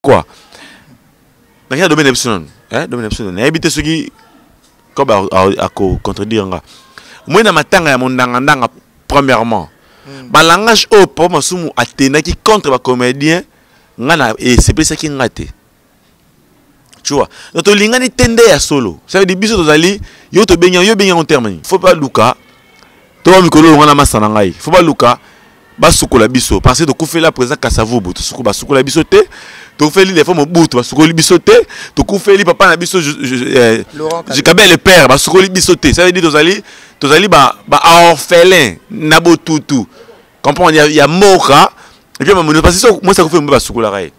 Quoi? Nakei na domaine na biso nanu, eh, domaine na biso nanu. Nayebi te soki kobe ako contredire nga. Moi na matanga ya mondanga ndanga premièrement. Ba langage oyo Papa Masumu atenaki contre ba comédien nga na esepesaki nga te. Tu vois? Donc tolingani te nde ya solo. Ça veut dire biso tozali yo tobengi yo bengi en terme nini? Faut pas luka to ba mikolo nga na masa na ngai. Faut pas luka basukola biso parce que tokufela président Kasavubu tosuku basukola biso te, tokufeli les fois Mobutu basukoli biso te, tokufeli papa na biso Kabila le père basukoli biso te. Ça veut dire tozali ba orphelin na botutu, comprendre ya mboka. Et puis mamono parce que moi ça kufi mbo basukolaka ye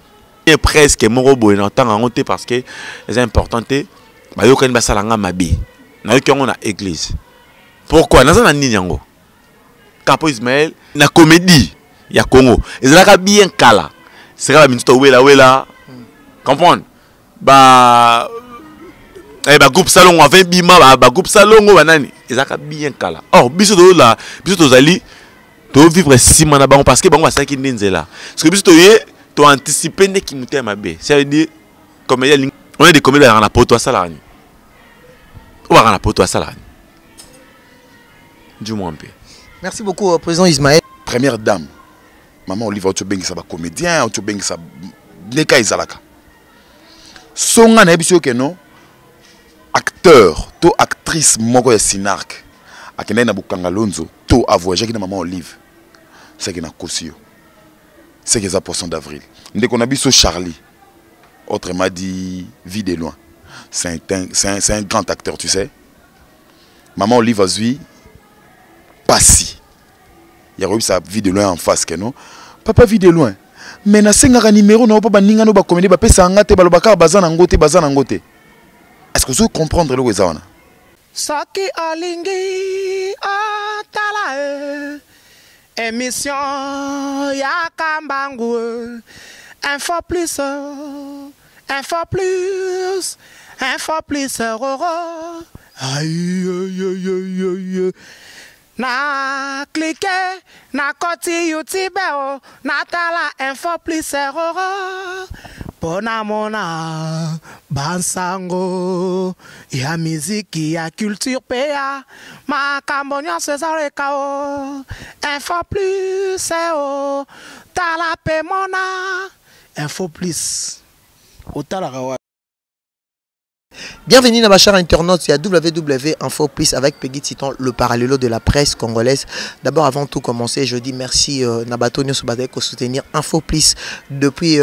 et presque moko boye na tanga yango te parce que c'est important te. Bayokani basala nga mabe, nayoki yango na église. Pourquoi naza na nini yango? Capo Ismaël na comédie ya Congo ezalaka bien kala, sera ba minute wela wela, comprendre ba ba groupe salongo avait bima ba groupe salongo banani ezalaka bien kala. Or biso tola biso tozali to vivre sima na bango parce que bango basalaki nde nzela, parce que biso toye to anticiper nde kimuta ya mabe. Ça veut dire comédien, on est des comédiens na poto asala ni o ba na poto asala ni du moins peu. Merci beaucoup, président Ismaël. Première dame, maman Olive oto bengisa ba comédien, oto bengisa neka ezalaka. Songa na biso ke non acteur to actrice moko ya Sinark akendaki na Bukanga Lonzo to a voyager na maman Olive. C'est que na kosio. C'est que ça poisson d'avril. Ndeko na biso Charlie, autrement dit vie de loin. C'est un grand acteur, tu sais. Maman Olive azui pasi. Ya sa vie de loin en face que non. Papa vie de loin. Mais na sengaka numéro na papa ninga no ba comédie ba pesa nga te balobaka baza na ngote baza na ngote. Est-ce que vous comprendre le eza wana? Soki olingi otala émission ya Kambangu, Info Plus, Info Plus, Info Plus, roro. Aïe, aïe, aïe, aïe, aïe. Na cliquer, na koti YouTube, oh, na tala Info Plus, roro. Pona mona bansango ya miziki ya culture pea makambo nyonso ezaleka o Info Plus o tala pe mona Info Plus otalaka wa. Bienvenue dans ma chère internaute, c'est à WW Info Plus avec Peggy Titan, le parallélo de la presse congolaise. D'abord, avant tout commencer, je dis merci Nabato Nyonso Bazali pour soutenir Info Plus depuis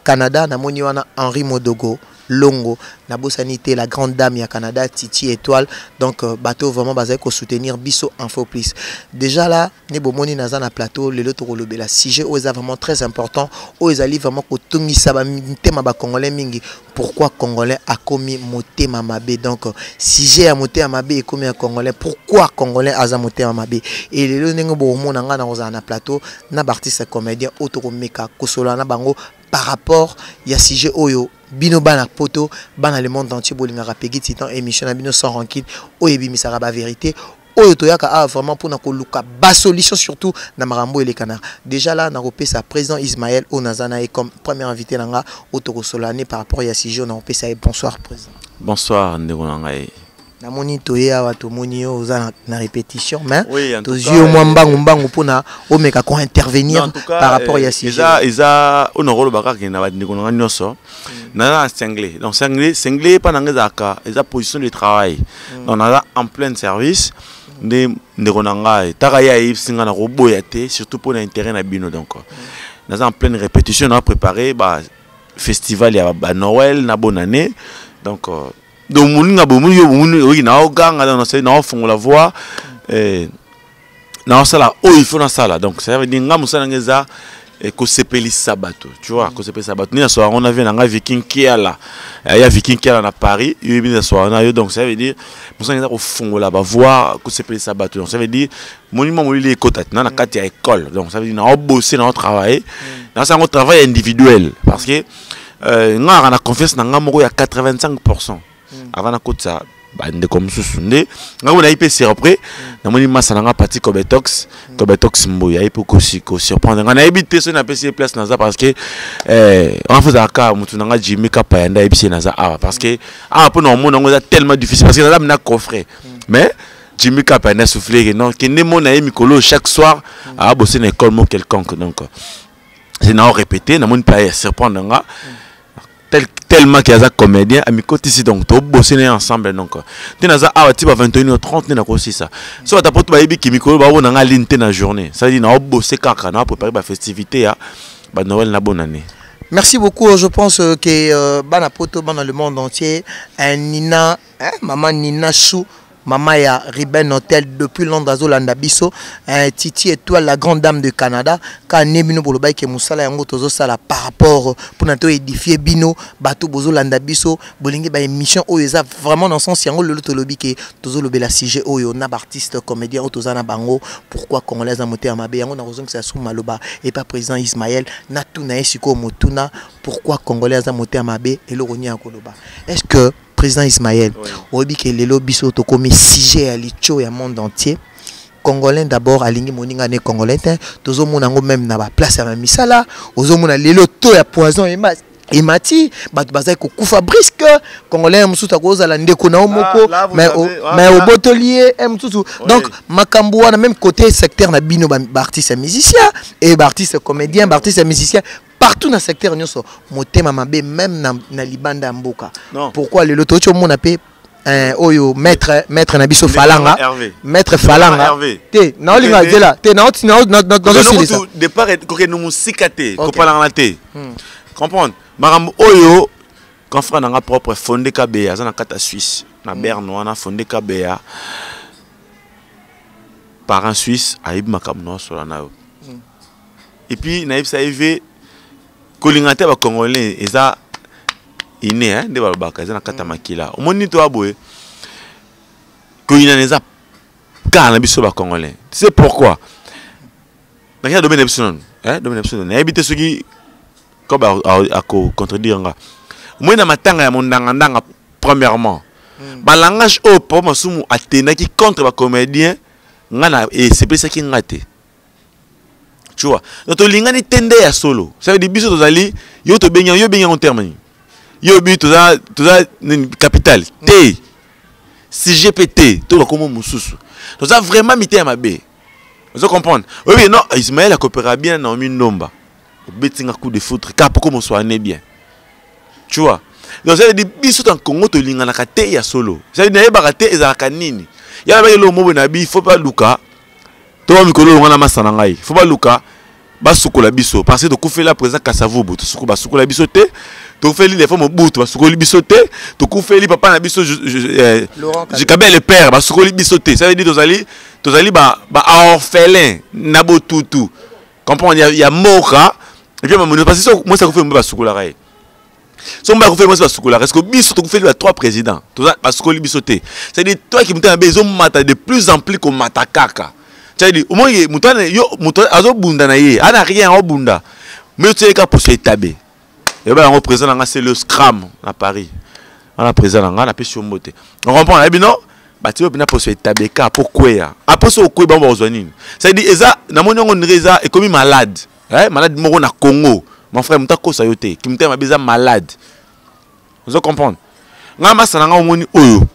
Canada, namoni wana Henri Modogo Longo, Nabo Sanité, la grande dame ya Canada, Titi Étoile. Donc bateau vraiment bazali ko soutenir biso Info Plus. Déjà là, ne bomoni naza na plateau, lelo to kolobela sujet oyo eza vraiment très important, oyo ezali vraiment kotungisa ba mitema ba congolais mingi. Pourquoi congolais a commis motema mabe? Donc sujet ya motema mabe ekomi ya congolais. Pourquoi congolais aza motema mabe? Et lelo ndenge bomona nga na kozala na plateau na ba artiste comédien oyo tokomeka kosola na bango par rapport ya sujet oyo bino bana poto bana le monde entier bolingaka Peggy Titan émission na bino sans rancune oyo ebimisaka ba vérité oyo toyaka awa vraiment mpona koluka ba solution surtout na makambo elekana. Déjà là nakopesa président Ismaël oyo naza na ye comme premier invité na nga oyo tokosola ne par rapport ya sujet oyo nakopesa ye. Bonsoir président. Bonsoir ndeko na ngai. Namoni toye awa tomoni yo oza na répétition, mais Oui, en tout tozwi cas, yo mwa mbangu mbangu mpona omeka ko-intervenir Non, en tout cas, par rapport ya sujet. Eza oyo nakoloba kaka na bandeko na ngai nyonso. Naza na cinglé. Donc cinglé epa na ngai ezalaka, eza position de travail. Donc naza en plein service. Nde ndeko na ngai taka ye ayebisi ngai na koboya te, surtout mpona intérêt na bino. Donc naza en pleine répétition, na préparé ba festival ya ba Noël na bonne année. Donc donc moninga bomoni yo bomoni oyi na oganga, donc na na ofongola voix, na osala oyo il faut nasala. Donc ça veut dire nga mosala nga eza kosepelisa bato, tu vois, kosepelisa bato. Ni na soirée on avait na nga Viking Kiala, ya Viking Kiala na Paris, yo yebi na soirée na yo. Donc ça veut dire mosala nga eza kofongola ba voix, kosepelisa bato. Donc ça veut dire monument molili ekota na na kati ya école. Donc ça veut dire na obosser, na travailler, na sango travail individuel, parce que nga na confiance na nga moko ya 85% avant na kotisa Bandeko mosusu nde ngai nayi mpe surpris, namoni masa na nga Pati Cobetox, Cobetox Mboya, ayi mpe kosurprendre ngai. Nayebi te soki napesi ye place naza, parce que wana fo ezalaka motu na nga Jimmy Kapaya nde ayebisi ye naza awa, parce que awa mpo na omona yango eza tellement difficile, parce que naza mina coffret. Mais Jimmy Kapaya nde asouffle ke non, kende mona ye mikolo chaque soir abose na école mo quelconque. Donc c'est na répété, namoni mpe aye surprendre nga tellement qu'il aza comédien amikotisi. Donc tobose na ye ensemble. Donc te naza awa ti ba 21h30 nde nakosisa. So bato poto bayebi ki mikolo baobona nga ligne te na journée, ça veut dire naobose kaka na préparer bafestivité ya banoël na bonne année. Merci beaucoup. Je pense que bana poto, dans le monde entier, un Nina, hein, maman Nina Chou, maman ya Ruben Hotel depuis Londres, azolanda biso, hein, Titi Étoile, la grande dame de Canada, ka ne bino boloba ke musala yango tozo sala par rapport pour na to édifier bino bato bozolanda biso, bolingi ba émission oyo eza vraiment dans sens yango. Lelo tolobi ke tozolobela sujet oyo na ba artiste comédien oyo toza na bango, pourquoi congolais aza motema mabe. Yango na kozongisa su maloba epa président Ismaël, na tuna ye sikoyo motuna: pourquoi congolais aza motema mabe? Eloko nini ya koloba? Est ce que président Ismaël oyebi ke lelo biso tokomi sujet ya litio ya monde entier? Congolais d'abord alingi moninga ne congolais te. Tozomona yango même na baplace ya bamisala. Ozomona lelo to ya poison emati, bato bazali kokufa brusque. Congolais mosusu akozala ndeko na yo moko, mais obotoli ye mosusu. Donc makambo wana, même côté secteur na bino baartiste ya musicien et baartiste comédien, baartiste ya musicien, partout na secteur nyonso motema mabe, même na libanda ya mboka. Pourquoi lelo toyoti omona mpe oyo maître na biso Falanga, maître Falanga te, naolinga nzela te, nazosilisa. Départ kokende mosika te, kopalangana te, comprendre makambo oyo. Confrère na nga propre Fonde Kabeya aza na kati ya Suisse, na Berne wana. Fonde Kabeya, parent suisse, ayebi makambo na osola na yo. Et puis nayebisa ye ve kolinga te bacongolais eza inné, nde balobaka eza na kati ya makila. Omoni to aboye koyinana eza kaka na biso bacongolais. Tu sais pourquoi? Nakei na domaine na biso nanu, domaine na biso nanu, nayebi te soki kobe akocontredire nga. Omoni na matanga ya mondangandanga, premièrement balangage oyo Papa Masumu atendaki contre bacomédien, nga na esepesaki nga te, tu vois. Donc tolingani te nde ya solo. Ça veut dire biso tozali, yo tobengi, yo bengi yango terme nini? Yo bi toza nini, capital te, sujet mpe te, to bakomo mosusu. Toza vraiment mitema mabe, ozo comprendre? Oyebi non, Ismaël akopera bien Naomi Ndomba, obeti nga coup de foudre kaka poko moswane bien, tu vois. Donc ça veut dire biso na Congo tolinganaka te ya solo. Ça veut dire nayebaka te ezalaka nini. Ya nabaki eloko moko boye na bi, faut baluka to mikolo oyo wana masa na ngai, faut baluka basukola biso, parce que tokufela président Kasavubu, basukola biso te. Tokufeli Lefo Mobutu, basukoli biso te. Tokufeli papa na biso Kabila le père, basukoli biso te. Ça veut dire tozali baorphelin na botutu, comprendre, ya mboka. Et puis mamoni, parce que mwasi akufeli mbe basukolaka ye, so mbe akufeli mwasi basukolaka. Est ce que biso tokufeli ba trois présidents, basukoli biso te? C'est à dire toi ki motema mabe ezomata de plus en plus, komata kaka. C'est-à-dire omoni moto wana, yo moto azobunda na ye ana rien, aobunda, mais otieleka poso etabe eyeba yango. Président na nga, c'est le scram na Paris wana. Président na nga, napesi yo mbote. Ocomprendre? Nayebi no batie oyo mpena poso etabeka po kweya. Apres so okweya, bango bakozwa nini? C'est-à-dire eza, namoni yango ndenge eza ekomi malade, malade moko na Congo. Mon frère, moto akosa yo te, kimotema mabe eza malade, ozo comprendre? Ngai masa na ngai, omoni oyo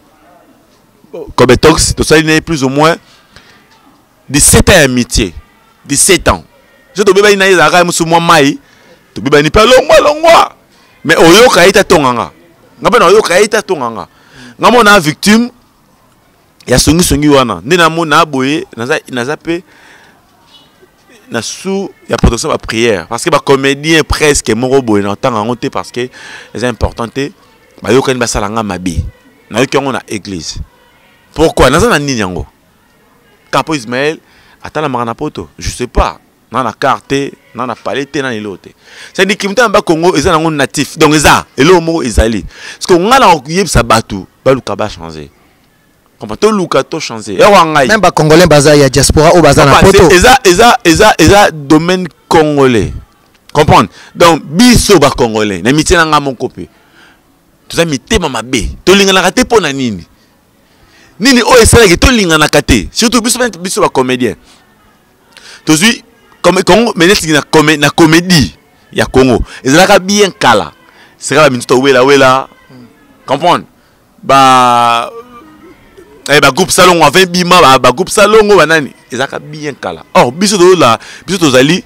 Cobetox, tosali na ye plus ou moins 17 ans ya amitié, 17 ans. So tobebani na ye, ezalaka mosu mwa mai, tobebani mpe longwa longwa, mais oyoka ye te atonganga nga, mpe na oyoka ye te atonganga nga. Mona victime ya songisongi wana nde namona boye, naza mpe na sous ya protection baprière, parce que bacomédien presque moko boye na ntanga yango te, parce que eza important te. Bayokani basala nga mabe, nayoki yango na église. Pourquoi? Naza na nini yango kapo Ismaël atalamaka na poto? Je sais pas, na carte te, na palais te, na eloko te. C'est-à-dire kimutana bakongo eza nango natif. Donc eza eloko moko ezali, parce que nga na koyebisa bato baluka bachanger, comprend? Toluka tochanger ewa ngai. Même bacongolais baza ya diaspora oyo baza na poto. Eza domaine congolais, comprendre? Donc biso bacongolais na mitie na nga moko mpe toza mitema mabe, tolinganaka te. Mpo na nini? Nini oyo esalaki tolinganaka te, surtout biso biso bacomédien tozwi Congo, mais neti na, na comédie ya Congo ezalaka bien kala. Seka bamintu towelawela, comprendre ba bagroupe salongo avant bima, bagroupe salongo banani, ezalaka bien kala. Or biso tozola, biso tozali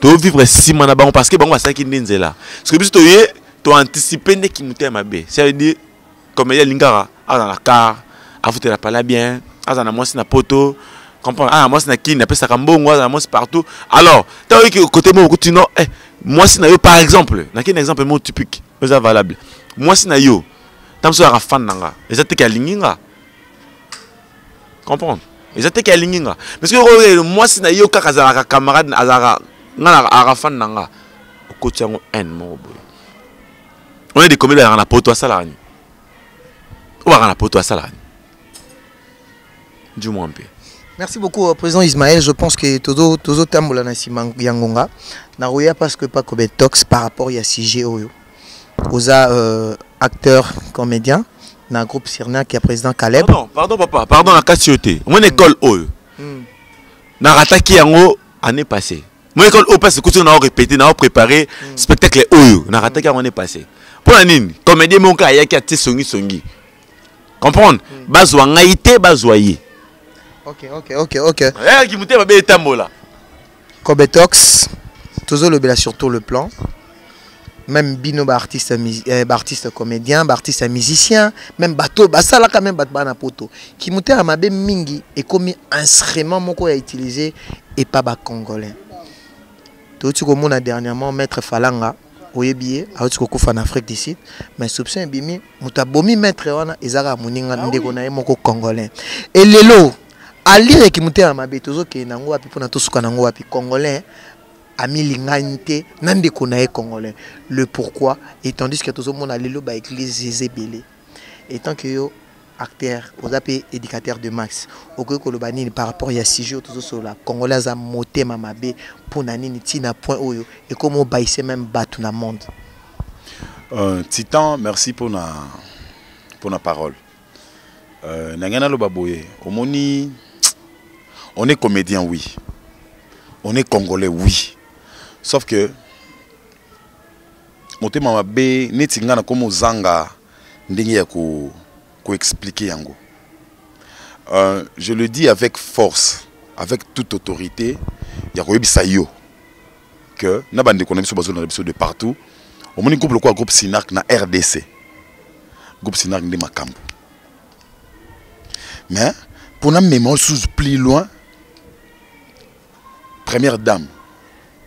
tovivre nsima na bango, parce que bango basalaki nde nzela. Parce que biso toye toanticipe nde kimotema mabe. Ça veut dire comédien alingaka aza na car, afutela pala bien, aza na mwasi na poto, comprendre, aza na mwasi na kini, apesaka mbongo, aza na mwasi partout. Alors ntango oyoki côté moko okuti no mwasi na yo, par exemple, nakini exemple moko typique eza valable, mwasi na yo ntango mosusu azalaka fan na nga, eza teke alingi nga, comprendre, eza teke alingi nga, parce que mwasi na yo kaka azalaka camarade, azalaka nga, azalaka fan na nga, okoti yango haine moko boye. On est des comédiens bazalaka na poto, asalaka nini? Oyo bazalaka na poto asalaka nini? Dis-moi un peu. Merci beaucoup, Président Ismaël. Je pense que Tozo Tozo Tambola na sima ya ngonga. Na roya parce que pas comme tox par rapport ya sujet oyo. Oza acteur comédien na groupe Sirna qui a président Caleb. Pardon, pardon papa, pardon na kasi yo te. Mon école oyo. Na rataki yango année passée. Mon école oyo parce que na répété, na préparé spectacle oyo, na rataki yango année passée. Pour la nini? Comédien moko ayaki atie songi songi. Comprendre? Bazwa ngai te, bazwa ye. Ok. Ayaki motema mabe etambola. Kobetox, toujours le bela sur tout le plan. Même bino ba artiste, ba artiste comédien, ba artiste musicien, même bateau, ba sala quand même bato bana poto. Qui motema mabe mingi et comme instrument moko ya utilisé et pas ba congolais. Tout komona dernièrement maître Falanga oyebi auti kokufa en Afrique du Sud, mais soupçon ebimi moto abomi maître wana ezaka moninga ndeko na ye moko congolais. Et lelo alireki motema mabe, tozokende nango wapi mpona tosuka nango wapi? Congolais amilingani te na ndeko na ye congolais, le pourquoi? Et tandis que tozomona lelo baéglise eza ebele. Et tant que yo acteur, oza mpe éducateur de masse, okoki koloba nini par rapport ya sujet oyo tozosolola? Congolais aza motema mabe mpona nini, ntina point oyo ekoma obayise même bato na monde? Titan, merci pour la parole. Nanga naloba boye, omoni, on est comédien, oui. On est congolais, oui. Sauf que motema mabe neti nga nakoma ozanga ndenge ya ko koexpliquer yango. Je le dis avec force, avec toute autorité ya koyebisa yo que na bandeko na biso bazolanda biso de partout, omoni groupe lokola groupe Sinac na RDC, groupe Sinac nde makambo. Mais mpona mema lisusu plus loin, première dame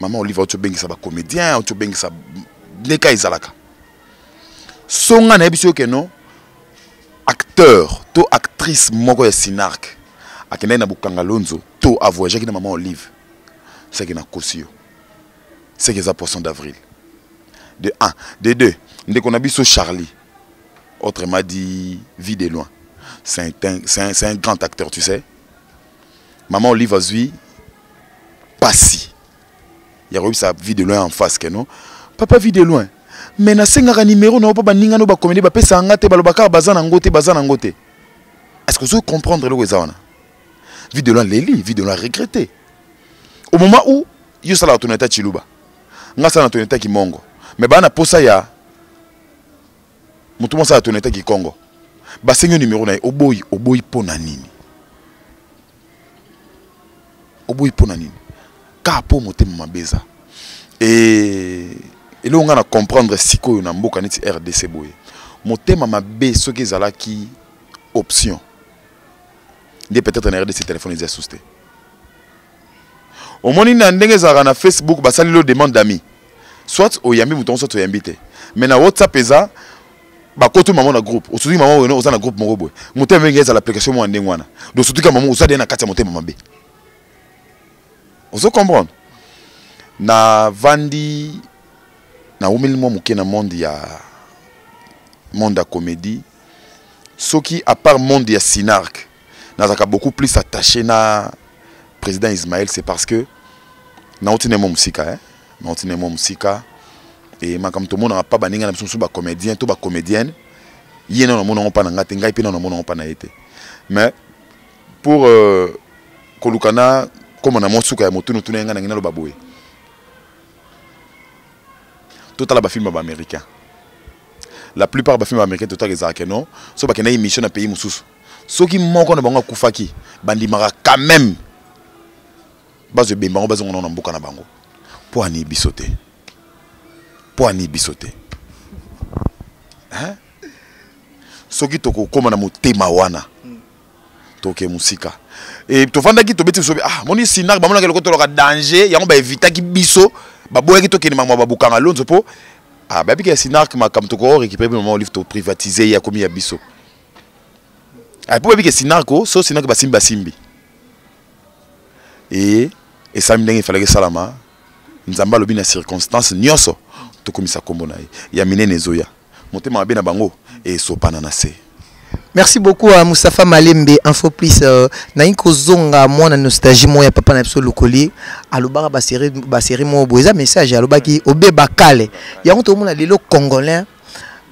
mama Olive auti obengisa bacomédien, auti obengisa ndeka ezalaka so nga nayebi soki no acteur to actrice moko ya Sinark akendaki na Bukanga Lonzo to avoyageaki na mama Olive, seke nakosi yo, seke eza poisson d'avril. De 1, de 2, ndeko na biso Charlie, autrement dit Vie de Loin, c'est un grand acteur, tu sais. Maman Olive azwi pasi ya koyebisa Vie de Loin en face ke non, papa Vie de Loin, mais nasengaka numéro na yo mpo baninga no bacomédie bapesaka nga te, balobaka kaka baza nango te, baza nango te. Est ce que ozoki comprendre eloko eza wana? Vie de Loin leli, Vie de Loin regretté au moment où yo osalaka toneta chiluba, nga asala na toneta kimongo, mais baa na posa ya motu moko asala toneta kikongo, basengi yo numéro na ye, oboyi. Oboyi mpo na nini? Oboyi mpo na nini? Kaka mpo motema mabe eza. E eloko nga na comprendre sikoyo na mboka neti RDC boye, motema mabe soki ezalaki option nde peut-être na RDC téléphone eza susu te. Omoni na ndenge ezalaka na Facebook, basali lo demande d'ami, soit oyambi moto yango, soit oyambi te. Mais na WhatsApp eza bakoti mama na groupe, osutuki mama oyo oza na groupe moko boye, motema ndenge ezala application moko ya ndenge wana. Donc osutuki mama, oza de na kati ya motema mabe, ozo comprendre. Navandi, nawumeli mwa moke na monde ya comédie. Soki à part monde ya Sinark, nazalaka beaucoup plus attaché na président Ismaël, c'est parce que nauti na mwa mosika, eh? Nauti na mwa mosika e makambo tomonaka pa baninga na biso mosusu bacomédien to bacomédienne, ye nano namona yango mpa na nga te, ngai mpe nano namona yango mpa na ye te. Mais pour koluka na koma na mwa suka ya motuna otuna ye, ngai nangi naloba boye: totala bafilm ya baaméricain. La plupart bafilm ya baaméricain totala, ezalaka non, so bakendaki mission na pays mosusu, soki moko na bango akufaki, bandimaka quand même bazwa ebemba bango, bazonga na mboka na bango. Mpo ani biso te? Mpo ani biso te, hein? Soki tokokóma na motema wana, toke mosika. E tovandaki, tobeti biso, ah, moni sinak bamonaki eloko toloka danger yango, baevitaki biso, baboyaki tokende makambo ya babukanga lonzo, mpo ah, bayebiki ya Sinark makambo toko récupérer mpe mama Olive, toprivatiser ye, akomi ya biso. Ah, mpo bayebiki Sinark o so Sinark basimbi, basimbi e esalami ndenge efalaki esalama. Nzambe alobi na circonstance nyonso tokomisa nkombo na ye ya minene, ezoya motema mabe na bango esopana na se. Merci beaucoup à Moustapha Malembe, Info Plus. Nayi kozonga mwana nostalgie mo ya papa na biso Lokoli, alobaka ba série, ba série mo boye eza message alobaki obe bakale. Yango to mona lelo congolais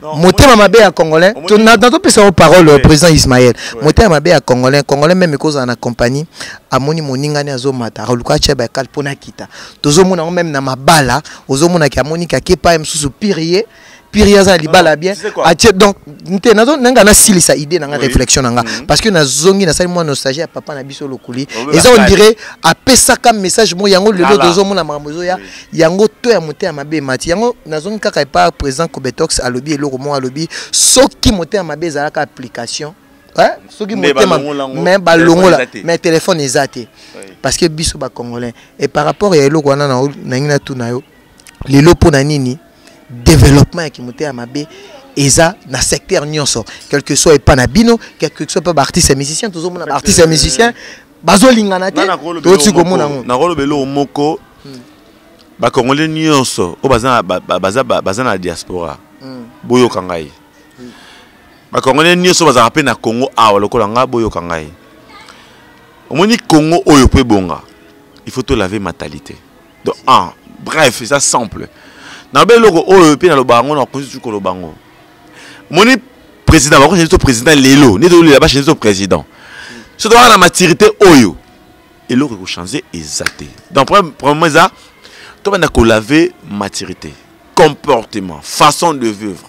motema mabe ya congolais, nazopesa yo parole, président Ismaël. Motema mabe ya congolais, congolais même ekozala na compagnie, amoni moningani azomata, akoluka atia bakale mpona akita. Tozomona yango même na mabala, ozomonaki amoniki akepa ye mosusu pire, ye pire aza na libala bien atie. Donc te nazo nanga nasilisa idée na nga, réflexion na nga, parce que nazongi, nasali mwa nostalgie ya papa na biso Lokuli. Eza on dirait apesaka message moko yango. Lelo tozomona makambo ezoya yango to ya motema mabe emati yango. Nazongi kaka epa président Cobetox, alobi eloko moko, alobi soki motema mabe ezalaka application, soki motema mais balongola, mais téléphone eza te, parce que biso bacongolais. Et par rapport ya eloko wana, nangi natuna yo lelo: mpo na nini développement ya kimotema mabe eza na secteur nyonso, quel que soit epa na bino, quel que soit mpe baartiste ya musicien? Tozomona baartiste ya musicien bazolingana te, toti komona yango. Nakoloba eloko moko: bacongolais nyonso oyo baza na diaspora, boyoka ngai. Bacongolais nyonso bazalaka mpe na Congo awa lokola ngai, boyoka ngai. Omoni Congo oyo, mpo ebonga, il faut tolaver mentalité. Donc un, bref, eza simple. Naloba eloko oyo mpe naloba yango, nakoki su koloba yango. Omoni président, bakochanger to président lelo nde tozolela, bachanger to président. So tokaka na maturité oyo, eloko ekochanger eza te. Donc premièrement, eza tobanda kolaver maturité, comportement, façon de vivre,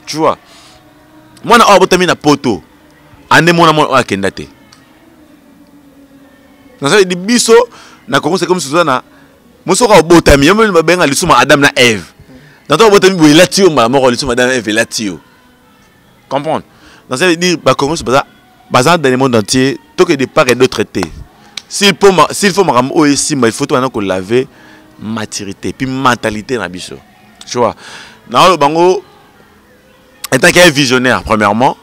tu vois. Mwana oyo abotami na poto ande mwana, mwana oyo akenda te. Nazali biso na Congo, c'est comme si toza na mosoka obotami yo babenga lisuma Adam na Eve. Dans obotami boye, elati yo mbala moko lisuma Adam na Eve elati yo, comprendre? Donc ça veut dire bacongo baza, baza dans le monde entier, toke de part et d'autre te. S'il faut makambo oyo esimba, il faut tobanda kolaver maturité puis mentalité na biso, tu vois. Naoloba bango en tant qu'un visionnaire premièrement,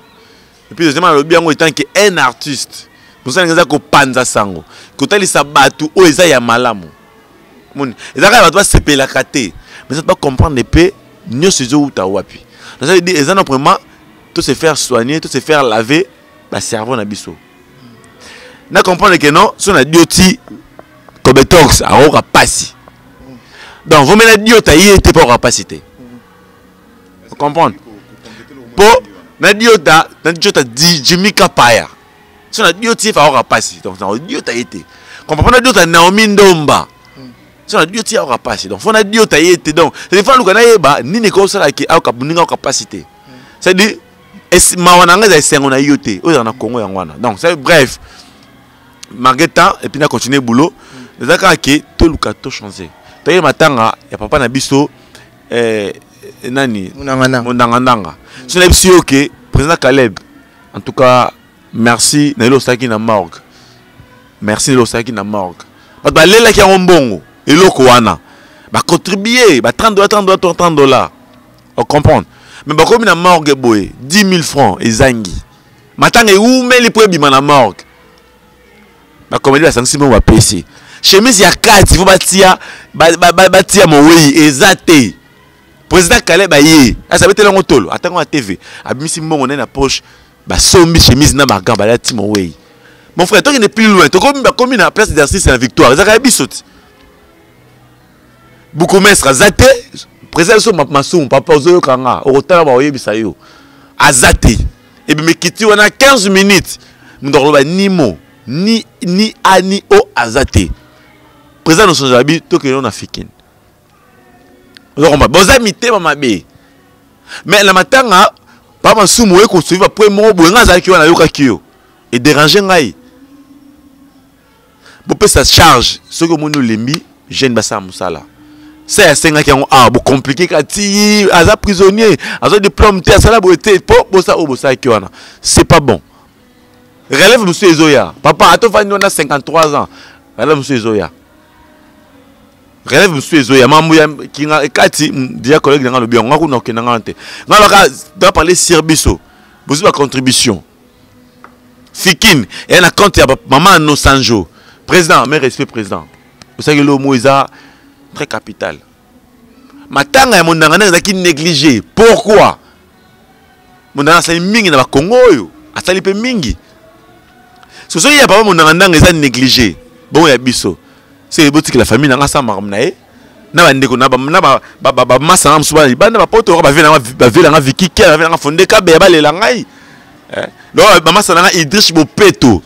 et puis deuxièmement nalobi yango en tant qu'un artiste. Mosala ndenge eza kopanza sango, kotalisa bato oyo eza ya malamu. Moni eza kaka bato basepelaka te, mais bacomprendre mpe nyonso ezowuta wapi. Dire eza non, premièrement to se faire soigner, to se faire laver bacerveau na biso, na comprendre que non, so na dioti Cobetox akoka pasi, donc vomi na diota ye te mpo akoka pasi te, comprendre? Mpo na diota, na diota Jimmy Kapaya, so na dioti ye fa akoka pasi, donc na diota ye te, comprendre? Na diota Naomi Ndomba, so na dioti ye akoka pasi, donc faut na diota ye te. Donc c'est faut aluka nayeba nini ekosalaki akoka moninga akoka pasi te. C'est à dire mawa na ngai eza esengo na yo te oyo ezala na Congo yango wana. Donc c'est bref, malgré temps et puis na continuer boulot, eza kaka ke toluka tochanger. Toyei matanga ya papa na biso, nani, Mondangandanga. So na biso yo ke président Caleb, en tout cas merci na eloko osalaki na morgue, merci na eloko osalaki na morgue. Bato balelaki yango mbongo, eloko wana bacontribue ba 30 dollars, 30 dollars, 30 dollars, ocomprendre? Mais bakomi na morgue boye, 10 000 francs ezangi. Matanga ewumeli mpo ebima na morgue, bacomédie basangisi mbongo, bapesi chemise ya kati, fo batia, batia mowei eza te. Président Caleb aye, asi abeteli yango tolo, atango na TV, abimisi mbongo naye na poche, basombi chemise na bagan, balati mowei. Mon frère, tokende plus loin, tokomi, bakomi na place d'artiste na Victoire, ezalaka ya biso ti bourgmestre aza te. Président biso Masumu, papa, ozoyoka nga, okotala, bakoyebisa yo aza te. Ebima ekiti wana 15 minutes. Moto akoloba ni mo ni ni a ni o aza te. Président nosonzo abi tokende na Fikin. Ozokomba boza mitema mabe. Mais na matanga pa masumu oye kosuiva point moko boye, ngai azalaki wana, nayokaki yo edérange ngai. Bopesa charge soki omoni olembi jeune, basala mosala se asengaki yango awa, bocompliquer ka ti aza prisonnier, aza diplôme te, asala boye te mpo bosala oyo bosalaki wana, c'est pas bon. Relève mosusu ezoya, papa atofandi wana 53 ans, relève mosusu ezoya, relève mosusu ezoya. Mambo ya kinga kati déjà, collègue na nga alobi yango, nga kuna okenda nga te, nga baka doit parler sur biso. Bozwi bacontribution Fikin eya na compte ya mama Nosanjo. Président, mes respect président, osalaki eloko moko eza très capital. Matanga ya mondanga ndenge ezalaki négligé, pourquoi? Mondanga asali mingi na bakongo oyo, asali mpe mingi. So soki ya papa mondanga ndanga eza négligé, bongo ya biso se botikela famille nanga asala makambo na ye na bandeko na bamasa na mosusu bana libanda bapoto oyo bavelanga Vikikia, bavelanga Fonde Kabeya, balela ngai. Donc bamasa nanga Idrish Bopeto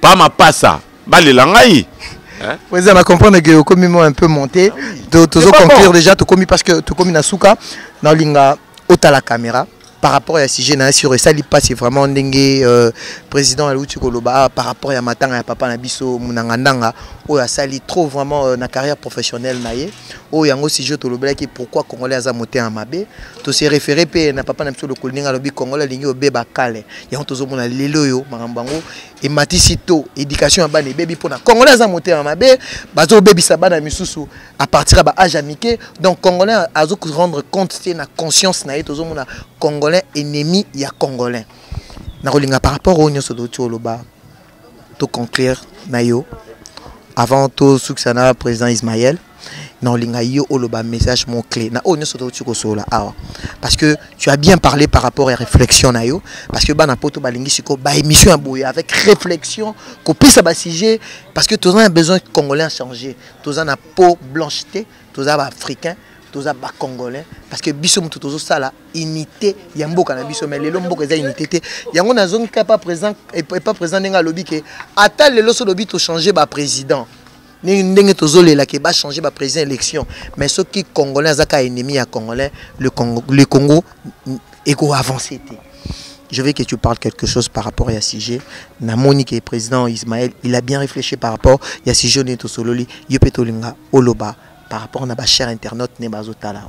pa mapasa balela ngai. Président, na comprendre que okomi mo un peu monté. Tozo conclure déjà, tokomi parce que tokomi na suka. Naolinga otala caméra par rapport à sujet na sur esali passe vraiment ndenge président aluti koloba par rapport ya matanga ya papa na biso Munanga Ndanga, oyo asali trop vraiment na carrière professionnelle na ye. Oyo yango sujet tolobelaki, pourquoi Congolais aza motema mabe. To se référé mpe na papa na biso lokolo, ndenge alobi Congolais alingi obeba kale. Yango tozomona lelo oyo makambo yango ematisi to éducation ya bana ebebi mpona Congolais aza motema mabe, bazobebisa bana misusu à partir ya baage ya mike. Donc Congolais azo rendre compte te na conscience na ye. Tozomona Congolais ennemi ya Congolais. Nakolinga par rapport oyo nyonso touti oloba, to conclure na yo avant tosukisa na président Ismaël. Naolinga yo oloba message mot clé na oyo nyonso touti kosolola awa, parce que tu as bien parlé par rapport à réflexion na yo, parce que bana poto balingi sikoyo baémission ya boye avec réflexion, kopesa basujet, parce que toza na besoin Congolais a changer. Toza na peau blanche te, toza baafricain, toza bacongolais, parce que biso moto tozosala unité ya mboka na biso. Mais lelo mboka eza unité te. Yango nazongi kaka pa président, epa président, ndenge alobi ke ata lelo so olobi tochange baprésident, ndenge tozolela ke bachange baprésident élection, mais soki Congolais aza kaka ennemi ya Congolais, le Congo ekoavance te. Je veux que tu parles quelque chose par rapport à ce sujet. Namoni que président Ismaël, il a bien réfléchi par rapport à ce sujet neto sololi, yope tolinga oloba par rapport à ba cher internaute ne bazotala.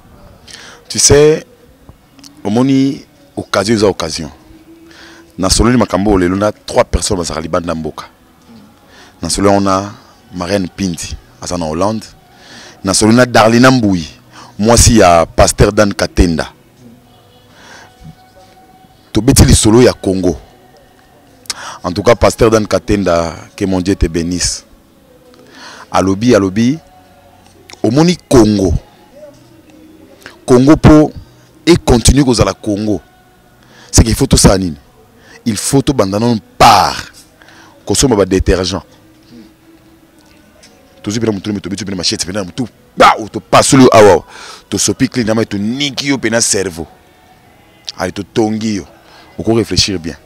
Tu sais, omoni occasion eza occasion. Nasololi makambo oyo lelo na trois personnes bazalaka libanda mboka. Nasololi yango na Marianne Pindi, aza na Hollande. Nasololi na Darlina Mbui, mwasi ya pasteur Dan Katenda. Tobeti lisolo ya Congo. En tout cas, pasteur Dan Katenda, que mon Dieu te bénisse. Alobi, alobi omoni Congo, Congo mpo econtinue kozala Congo, c'est qu'il faut tosala nini? Il faut tobanda nano par kosomba badétergent. Tozwi mpena motu, tobeti mpena machete mpena motu pa, topasoli awa, tosopi clé na mai, toniki yo mpena cerveau. Ale, totongi yo, oko réfléchir bien.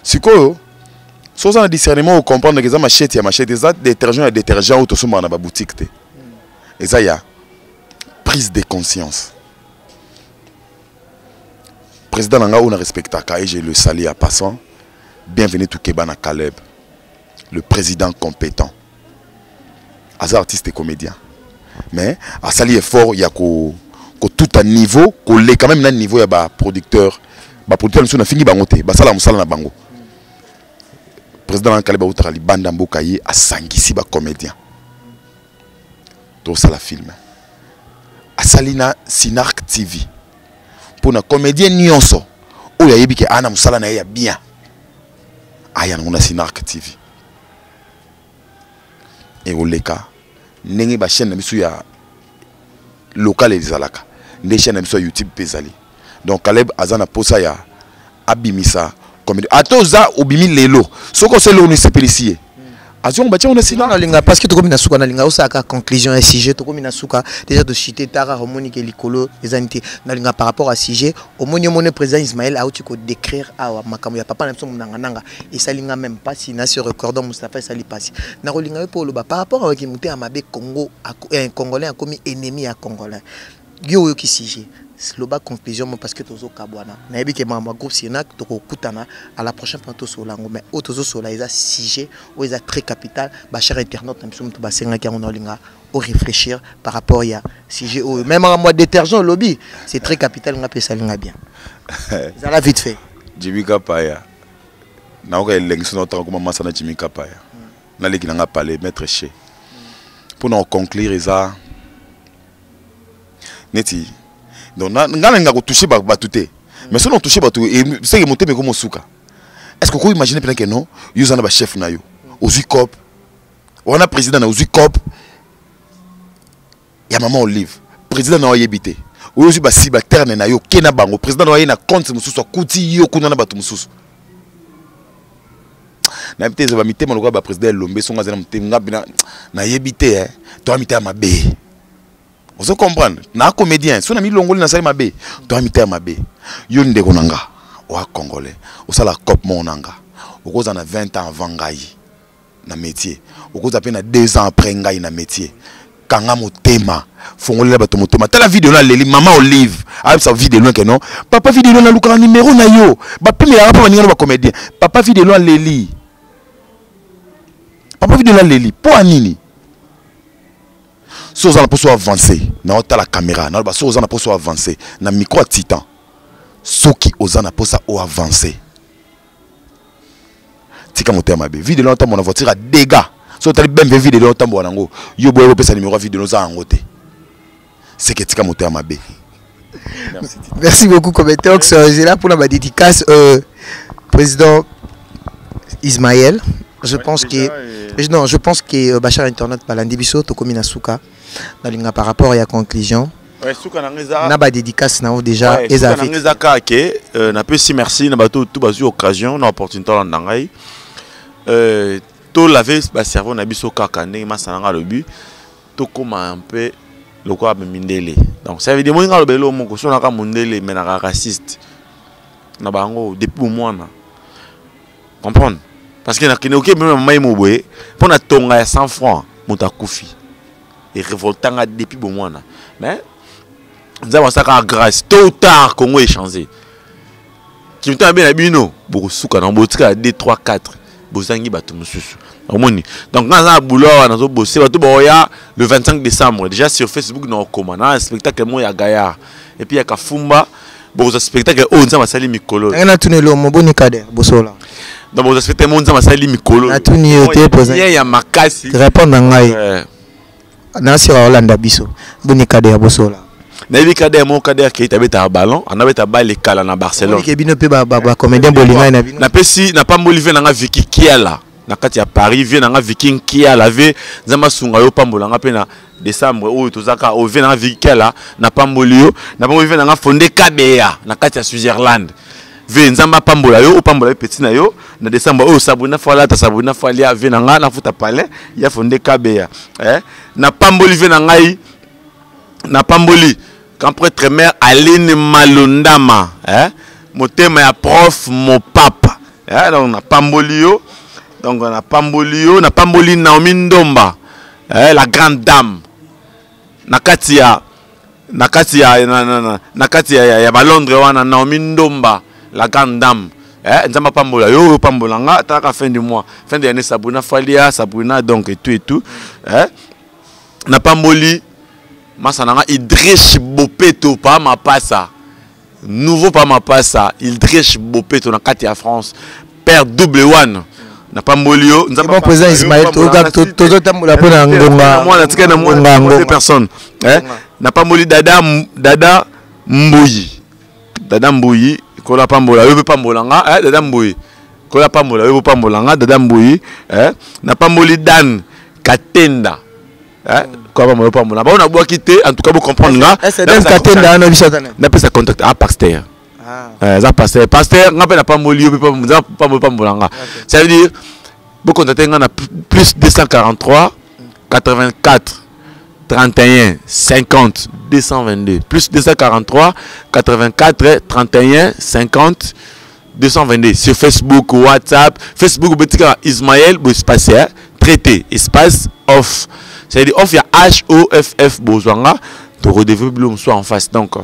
Sikoyo so oza na discernement, ocomprendre ke eza machete ya machete, eza détergent ya détergent oyo tosombaka na baboutique te, eza ya prise de conscience. Président na ngai oyo na respectaka et je le salue en passant, bienvenue Tukeba na Caleb, le président compétent, aza artiste et comédien, mais asali effort ya ko kotuta niveau, koleka même na niveau ya baproducteur. Baproducteur mosusu nafingi bango te, basala mosala na bango. Président na Caleb autaka libanda mboka, ye asangisi bacomédien, tosala film. Asali na Sinark TV mpona comédien nyonso oyo ayebi ke aa na mosala na ye ya bien, aya nango na Sinark TV. Ekoleka ndenge bachaîne na biso ya local ezalaka, nde chaîne na biso ya YouTube mpe ezali. Donc Caleb aza na posa ya abimisa comédie. Ata oza obimi lelo, soki osali eloko esepelisi ye. Azwi yango, batia yango na sina. Nalinga, parce que tokomi na suka, nalinga osalaka conclusion ya sujet. Tokomi na suka déjà, toshite tara, omoni ke likolo ezani te. Nalinga par rapport à sujet, omoni, omoni président Ismaël auti kodécrire awa makambo ya papa na biso Monangananga. Esali nga même mpasi na se recordant Mustapha, esali mpasi. Nakolinga yo mpo oloba par rapport awaki motema mabe. Congo, Congolais akomi ennemi ya Congolais. Yo oyoki sujet, loba conclusion mo, parce que tozokabwana. Nayebi ke makambo ya groupe Sinac, tokokutana à la prochaine mpo tosola yango, mais oyo tozosola eza sujet oyo eza très capital. Bachers internautes na biso, moto basengaki yango, na olinga réfléchir par rapport ya sujet oyo. Même makambo ya détergent olobi, c'est très capital. Nga mpe esalinga bien, ezala vite fait. Jimi Kapaya, naoka elengi so naotanga koma masa na Jimi Kapaya, naleki nanga pale maître che mpona koconclure. Eza neti donc nga nalinga kotouche bato te, mais soki natouche bato, seke motema ekomi osuka. Est ce que okoki imagine mpena ke non, yo oza na bachef na yo, ozwi cope wana, président na ozwi cope ya mama Olive, président na yo ayebi te. Oyo ozwi basubalterne na yo, oke na bango, président na yo aye na compte mosusu, akuti yo kuna na bato mosusu. Nayebi te, eza bamitema lokola baprésident Elombe. Songo aza na motema, nga mpena nayebi te. Toya mitema mabe, ozo comprendre? Na comédien so na milongoli, nasali mabe, toya mitema mabe. Yo ndeko na nga oa Congolais, osala cope moko na nga, okozala na 20 ans avant ngai na métier, okozala mpe na 2 ans après ngai na métier. Kanga motema, fongolela bato motema. Tala video na aleli mama Olive, ayebisa video ke non, papa video, nalukaka numero na yo, bapimelaka mpo baninga na bacomédien. Papa video aleli, papa video aleli mpo anini? So oza na mposo avance na otala caméra, naloba so oza na mposo avance na micro ya Titan, soki oza na mposa oavance, tika motema mabe. Video na otambola na voiture ya dégâts, so otali BMW, video na otambola nango, yo boye kopesa numéro ya video, oza yango te, seke tika motema mabe. Merci, merci beaucoup Cometox. J'ai là pour la dédicace, président Ismaël. Je pense que et... non, je pense que bachers internautes balandi biso, tokomi na suka. Nalinga par rapport à la conclusion. Ouais, suka na eza na ba dédicace na déjà. Ouais, eza suka na eza kaka ke napesi merci na bato tout bazwi occasion na opportunité olanda ngai. Tolave bacerveau na biso kaka ndenge masa na ngai alobi, tokóma un peu lokola mindele. Donc ça veut dire, moi nga aloba eloko moko, so naka mondele, mais naka raciste na bango depuis bomwana, comprendre? Parce que nakende oke meme mama mo boye mpo na tonga ya 100 francs, moto akufi, erévoltanga depuis bomwana. Mais Nzambe asalaka grâce, tôt ou tard Congo échangé. Kimita mabe na bino, bokosuka na botikala 2 3 4, bozangi bato mosusu. Omoni, donc nga naza na boulot awa, nazobose bato baoya le 25 décembre. Déjà sur Facebook na okoma na spectacle moko ya gaillard et puis ya kafumba. Bokozwa spectacle oyo Nzambe asali mikolo. Ndenge natuni elomo, boni kader bosola? Donc bokozwa spectacle moko Nzambe asali mikolo. Natuni yo te, président. Ya makasi. Répondre na ngai. Nasira olanda biso, boni kader bosola? Nayebi kader moko, kader Keita, abetaka ballon, anabeta balle ekala na Barcelone. Ke bino mpe bacomédien bolingai na bino. Napesi, napamboli vie nanga Viki Kiala na kati ya Paris, vie nanga Viki Kiala, vie Nzambe asunga yo, pambola nga mpe na décembre oyo tozaka oyo. Vie nanga Viki Kiala, napamboli yo. Napamboli vie nanga Fonde Kabeya na kati ya Switzerland. Vie Nzambe apambola yo, opambola yo petit na yo na décembre oyo. Sabrina Falata, Sabrina Falia, vie na nga nafuta palais ya Fonde Kabeya, eh? Napamboli vie na ngai, napamboli grand prêtre mère Aline Malondama, eh? Motema ya prof Mopapa, eh? Donc napamboli yo, donc napamboli yo, napamboli Naomi Ndomba, eh? La grande dame na kati ya na kati ya balondres wana, Naomi Ndomba, la grande dame, eh? Nzambe apambola yo, oyo pambola nga talaka fin du mois, fin de l'année, Sabrina Falia, Sabrina, donc et tout et tout, eh? Napamboli masa na nga Idrish Bopeto, pa mapasa nouveau, pa mapasa Idrish Bopeto na kati ya France, père double one, napamboli yo. Bon, président Ismaël, tozotambola mpo na ngonga. Mwana tika na mwana personne, eh? Napamboli dada, dada Mbuyi, dada Mbuyi, kola pambola yo mpe pambola nga, eh? Dada Mbuyi, kola pambola yo mpe pambola nga, dada Mbuyi, eh? Napamboli Dan Katenda, eh? Kola pambola yo, pambola bango. Nabwaki te, en tout cas bocomprendre nga. Dan Katenda wana, biso ata napesa contact a pasteur, eza pasteur, pasteur nga mpe napamboli yo mpe pambola nga. Ça veut dire Bocontacte nga na plus 243 84 31 50 222, plus 243 84 31 50 222, sur Facebook, WhatsApp. Facebook, botika Ismaël bo espace, hein, traité espace off, c'est-à-dire off ya H O F F, bozwanga to rendez-vous bilo soit en face. Donc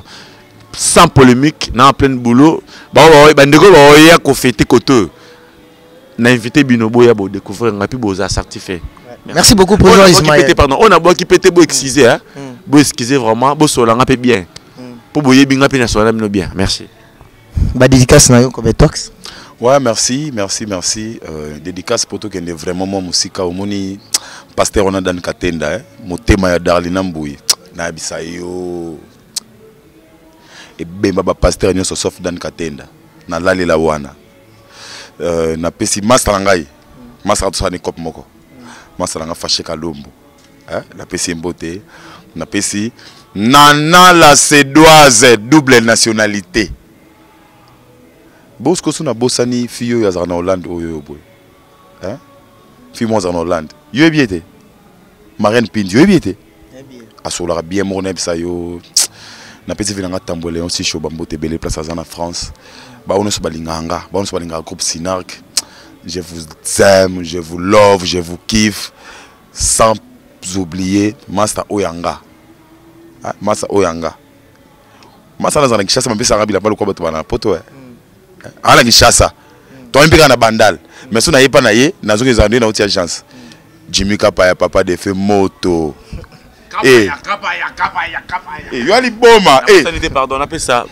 sans polémique, na en plein boulot, bandeko baoya kofete koto na invité bino, boya bo découvrir nga puis boza certifié. Merci beaucoup, président Ismaël. Pardon, on a boki pété, bo excuser, hein. Bo excuser vraiment, bo solanga pe bien. Po boyebi nga pe na solanga bino bien. Merci. Ba dédicace na yo Kobetox. Ouais, merci, merci, merci. Dédicace pour toi qui est vraiment moi musika omoni pasteur on a Dan Katenda, hein. Motema ya Darlina Mboui. Na bisa yo. Et bemba ba pasteur nyoso sauf Dan Katenda. Na lalela wana. Na pesi master na ngai. Master to sani cop moko. Master na nga Faché Kalombo. Hein, na pesi mbote. Na pesi Nana la Cédoise, double nationalité. Bosco suna bosani fille oyo azala na Hollande oyo boye. Hein? Fille moi azala na Hollande. Yo yebi ete? Marianne Pindi, yo yebi ete? Asolaka bien moko na yebisa yo. Na pesi vi na nga tambwele on si shoba mbote belé place aza na France. Ba ono so balinga nga, ba ono so balinga groupe Sinark. Je vous aime, je vous love, je vous kiffe. Sans oublier Master Oyanga. Ah, Master Oyanga. Master na zana Kinshasa, mapesa nga bilamba lokola bato bana poto, eh. Ala Kinshasa. Toi mpe na Bandal. Mais so na ye pa na ye, nazoki ezala nde na outi agence. Jimmy Kapaya, papa de fait moto. Eh. Kapaya, kapaya, kapaya. Eh, yo ali boma, eh. Sanité, pardon, on appelle ça.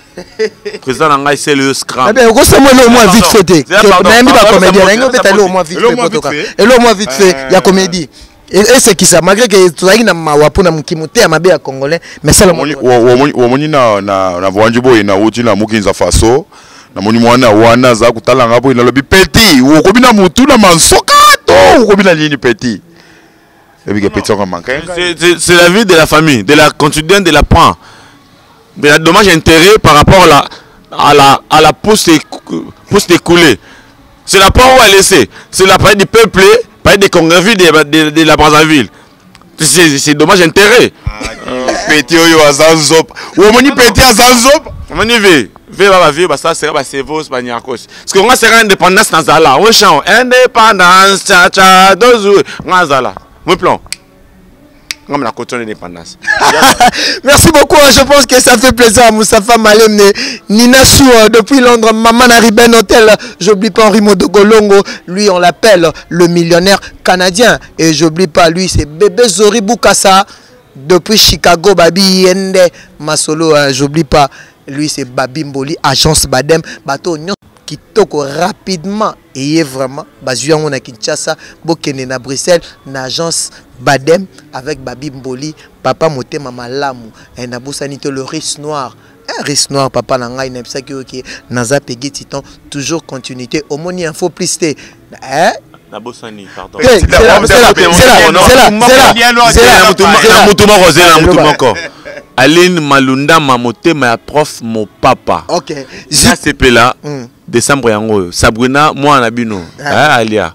Président na ngai, c'est le scram. Eh ben, okosama eloko mwa vite fait te. Zela, pardon. Nayembi ba Pardon, comédien, pardon, nayengi obeta eloko mwa vite Eloko fait, mwa vite botoka. fait. Eloko mwa vite fait ya comédie. Esekisa, malgré que tozalaki na mawa mpona mokimo te ya mabe ya congolais, mais sala Omoni, omoni na voyanji boye na wuti na Mukinza Faso. Namoni mwana wana aza kotala nga boye, nalobi petit, okomi na mutu na mansoka to okomi na nini petit? Ebike petit yango manque. C'est la vie de la famille, de la quotidienne, de la prend. Mais la dommage intérêt par rapport à la pousse écoulée. C'est la part où elle laissée. C'est la partie du peuple, partie des congrès de la Brazzaville. C'est dommage intérêt. Ah, petit oyo aza nzopa. Omoni petit aza nzopa. Omoni ve. Ve ba ba vie ba ça sera ba cerveau ba nyakos. Parce que on sera indépendance na zala. On chante indépendance cha cha dozu ngazala. Mon plan. Comme la coton d'indépendance. Merci beaucoup, hein. Je pense que ça fait plaisir à Moustapha Malemne, Nina Sou, hein, depuis Londres, Maman Ariben Hotel. J'oublie pas Henri Modogolongo, lui on l'appelle le millionnaire canadien. Et j'oublie pas lui, c'est Bébé Zori Boukassa depuis Chicago, Babi Yende Masolo, hein, j'oublie pas. Lui c'est Babi Mboli, agence Badem, bateau nyon kitoko rapidement et vraiment bazui yango na Kinshasa, bokende na Bruxelles na agence Badem avec Babi Mboli, papa motema malamu et na bosani te le riche noir. Un riche noir papa na ngai na bisaki oke naza Peggy Titan, toujours continuité omoni info plus te, hein? Na bosani, pardon. Eh, c'est là, c'est là, c'est là, c'est là, c'est là, c'est là, c'est là. Na mutu moko, zela, na mutu moko. Aline Malunda motema ya prof mon papa. OK. Na sepela décembre yango Sabrina moi na bino. Ah. Hein, Alia.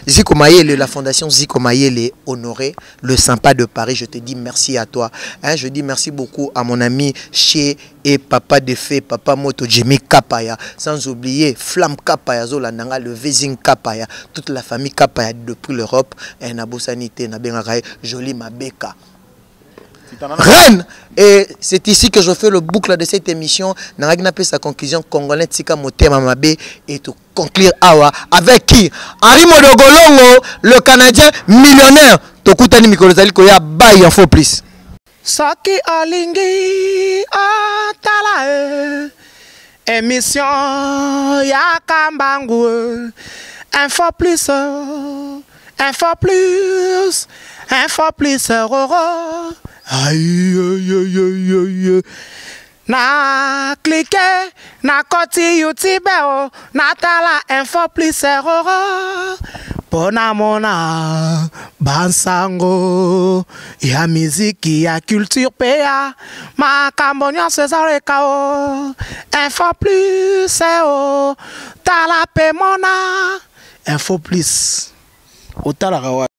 Zico Mayele, la fondation Zico Mayele, honoré, le sympa de Paris, je te dis merci à toi. Hein, je dis merci beaucoup à mon ami Che et papa de fée, papa Moto, Jimmy Kapaya. Sans oublier Flamme Kapaya, Zola Nanga, le Vezing Kapaya, toute la famille Kapaya depuis l'Europe. Et Nabo Sanité, Nabengaraï, Jolie Mabeka. Reine! Et c'est ici que je fais le boucle de cette émission. Naragna pe sa conclusion congolais tika motema mabe et tout conclure awa avec qui? Henri Modogolongo, le Canadien millionnaire. Tokutani mikolo zali koya baye info plus. Soki olingi otala e émission ya Kambangu, info plus, info plus, info plus, roro. Aïe, aïe, aïe, aïe, aïe. Na cliqué, na koti YouTube, oh, na tala info plus, roro. Pona mona bansango ya miziki ya culture PA makambo nyonso ezaleka o info plus o tala pe mona info plus. Otalaka wa.